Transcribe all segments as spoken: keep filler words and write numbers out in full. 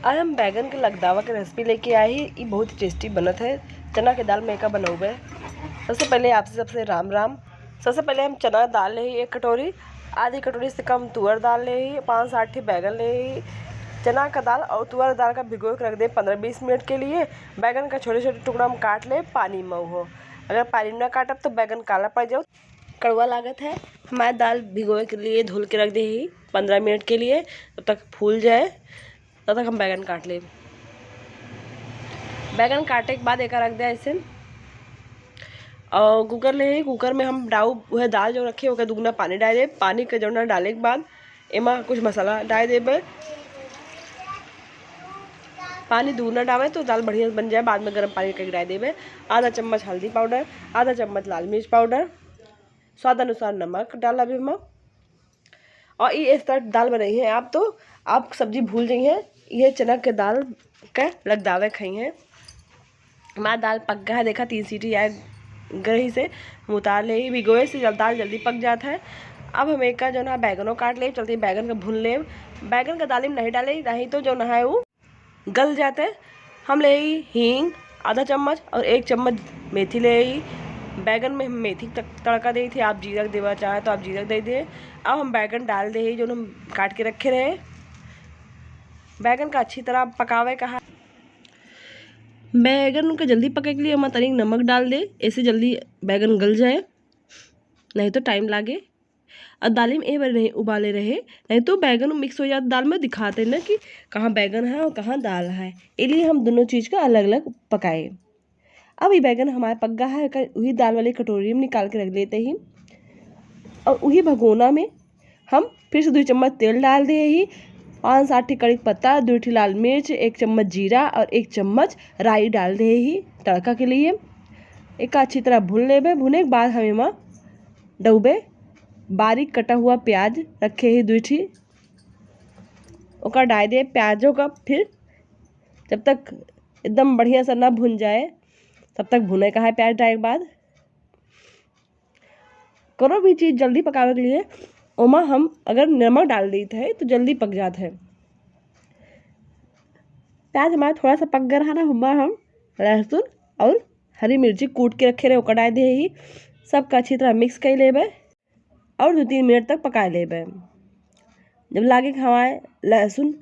आज हम बैगन के लगदावा के recipe लेके आए ही। ई बहुत ही tasty बनत है। चना के दाल में एका बनौबे। सबसे पहले आपसे सबसे राम राम। सबसे पहले हम चना दाल लेही एक कटोरी, आधी कटोरी से कम तुअर दाल लेही, पाँच सात ठे बैगन लेही। चना का दाल और तुअर दाल का भिगो के रख दे पन्द्रह बीस मिनट के लिए। बैगन का छोटे छोटे टुकड़ा हम काट ले पानी में हो। अगर पानी ना काटब तो बैगन काला पड़ जाओ, कड़वा लागत है। हमारे दाल भिगोए के लिए धुल के रख दे ही पन्द्रह मिनट के लिए, तब तक फूल जाए, तब तक हम बैगन काट लेब। बैगन काटे के बाद एका रख दे ऐसे। और कुकर ले ही, कुकर में हम डाउ वह दाल जो रखे ओकर दुगुना पानी डाल देब। पानी के जौना डाले के बाद एमा कुछ मसाला डाल देबे। पानी दुगुना डाले तो दाल बढ़िया बन जाए। बाद में गरम पानी करके डाल देबे। आधा चम्मच हल्दी पाउडर, आधा चम्मच लाल मिर्च पाउडर, स्वाद अनुसार नमक डालब एमा। और ये इस तरह दाल बनाई है आप, तो आप सब्जी भूल जाई हैं। ये चना के दाल के लगदावे खाई हैं। हमार दाल पक गया है, देखा तीन सीटी आए गई से, हम उतार ले ही। भिगोए से जल-, दाल जल्दी पक जात है। अब हम एका जो ना बैगनो काट ले, चलते बैगन का भून ले। बैगन का दाल में नहीं डाले, नहीं तो जो ना है वो गल जाते। हम ले ही हींग आधा चम्मच और एक चम्मच मेथी ले ही। बैगन में हम मेथी तक तड़का दे थे, आप जीरा देवा चाहे तो आप जीरा दे दे। अब हम बैगन डाल दे ही जो हम काट के रखे रहे। बैगन का अच्छी तरह पकावे का है। बैगन के जल्दी पके के लिए हम तनिक नमक डाल दे, ऐसे जल्दी बैगन गल जाए, नहीं तो टाइम लागे। और दाल में ए बार नहीं उबाले रहे, नहीं तो बैगन मिक्स हो जाता दाल में, दिखाते ना कि कहाँ बैगन है और कहाँ दाल है। इसलिए हम दोनों चीज़ का अलग अलग पकाए। अब ये बैगन हमारे पक गया है, एकर वही दाल वाली कटोरी में निकाल के रख लेते ही। और वही भगोना में हम फिर से दो चम्मच तेल डाल दे ही, पाँच सात ठी कड़ी पत्ता, दो ठी लाल मिर्च, एक चम्मच जीरा और एक चम्मच राई डाल दे ही तड़का के लिए। एका अच्छी तरह भून लेबे। भुने के बाद हम एमा डउबे बारीक कटा हुआ प्याज रखे ही दो ठी, ओका डाल दे प्याजों का। फिर जब तक एकदम बढ़िया से ना भुन जाए, तब तक भुने का है प्याज डाले के बाद। कोनो भी चीज़ जल्दी पकावे के लिए ओमा हम अगर नमक डाल देते हैं तो जल्दी पक जात है। प्याज हमारा थोड़ा सा पक गया रहा ना, हमारा हम लहसुन और हरी मिर्ची कूट के रखे रहे, ओकर डाल दे ही। सबका अच्छी तरह मिक्स कर लेबे और दो तीन मिनट तक पका लेबे। जब लागे कि हमारे लहसुन,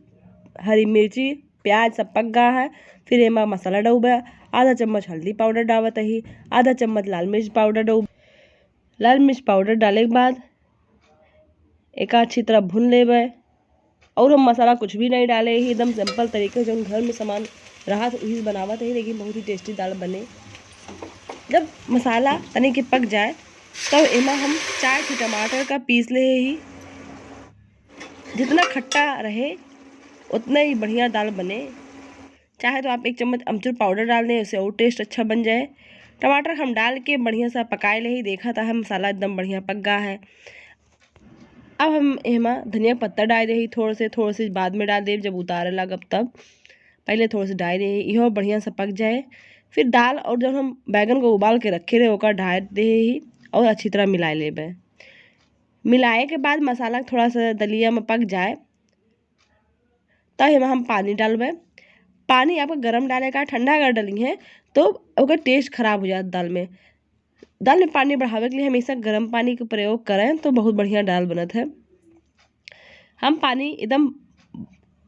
हरी मिर्ची, प्याज सब पक गया है, फिर एमा मसाला डालबे। आधा चम्मच हल्दी पाउडर डालत ही, आधा चम्मच लाल मिर्च पाउडर डाल, लाल मिर्च पाउडर डाले के बाद एका अच्छी तरह भून लेबे। और हम मसाला कुछ भी नहीं डाले ही, एकदम सिंपल तरीके से जौन घर में सामान रहा था वही से बनावत ही, लेकिन बहुत ही टेस्टी दाल बने। जब मसाला तनी के पक जाए तब एमा हम चार ठो टमाटर का पीस ले ही। जितना खट्टा रहे उतना ही बढ़िया दाल बने। चाहे तो आप एक चम्मच अमचूर पाउडर डाल दें, उससे और टेस्ट अच्छा बन जाए। टमाटर हम डाल के बढ़िया सा पकाए ले ही। देखा था हम मसाला एकदम बढ़िया पक गया है। अब हम एमा धनिया पत्ता डाल दे ही थोड़े से, थोड़े से बाद में डाल देब जब उतारे लागब तब। पहले थोड़े से डाल दे ही, इहो बढ़िया से पक जाए। फिर दाल और जब हम बैगन को उबाल के रखे रहे ओकर डाल दे ही और अच्छी तरह मिला लेबे। मिलाए के बाद मसाला थोड़ा सा दलिया में पक जाए तब एमा हम पानी डालबे। पानी आपका गरम डाले का, ठंडा अगर डाली है तो ओकर टेस्ट खराब हो जाता दाल में। दाल में पानी बढ़ावे के लिए हमेशा गरम पानी के प्रयोग करें तो बहुत बढ़िया दाल बनत है। हम पानी एकदम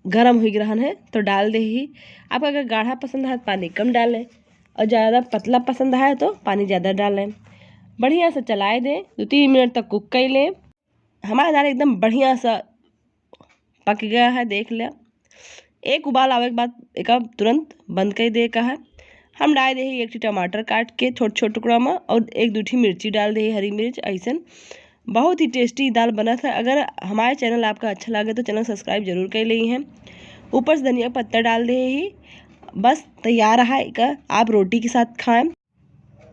गरम हो रहन है तो डाल दे ही। आपका अगर गाढ़ा पसंद है तो पानी कम डालें और ज़्यादा पतला पसंद है तो पानी ज़्यादा डालें। बढ़िया से चलाए दें, दो तीन मिनट तक कुक कर लें। हमारा दाल एकदम बढ़िया सा पक गया है, देख लिया। एक उबाल आवे के बाद एका तुरंत बंद कर दे का है। हम डाल दे ही एक ठी टमाटर काट के छोट छोट टुकड़ा में और एक दो ठी मिर्ची डाल दे ही, हरी मिर्च। ऐसन बहुत ही टेस्टी दाल बनत है। अगर हमारे चैनल आपका अच्छा लगे तो चैनल सब्सक्राइब जरूर कर ली हैं। ऊपर से धनिया पत्ता डाल दे ही। बस तैयार है एका, आप रोटी के साथ खाएं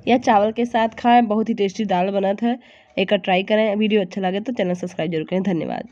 या चावल के साथ खाएं, बहुत ही टेस्टी दाल बनत है। एका ट्राई करें। वीडियो अच्छा लगे तो चैनल सब्सक्राइब जरूर करें। धन्यवाद।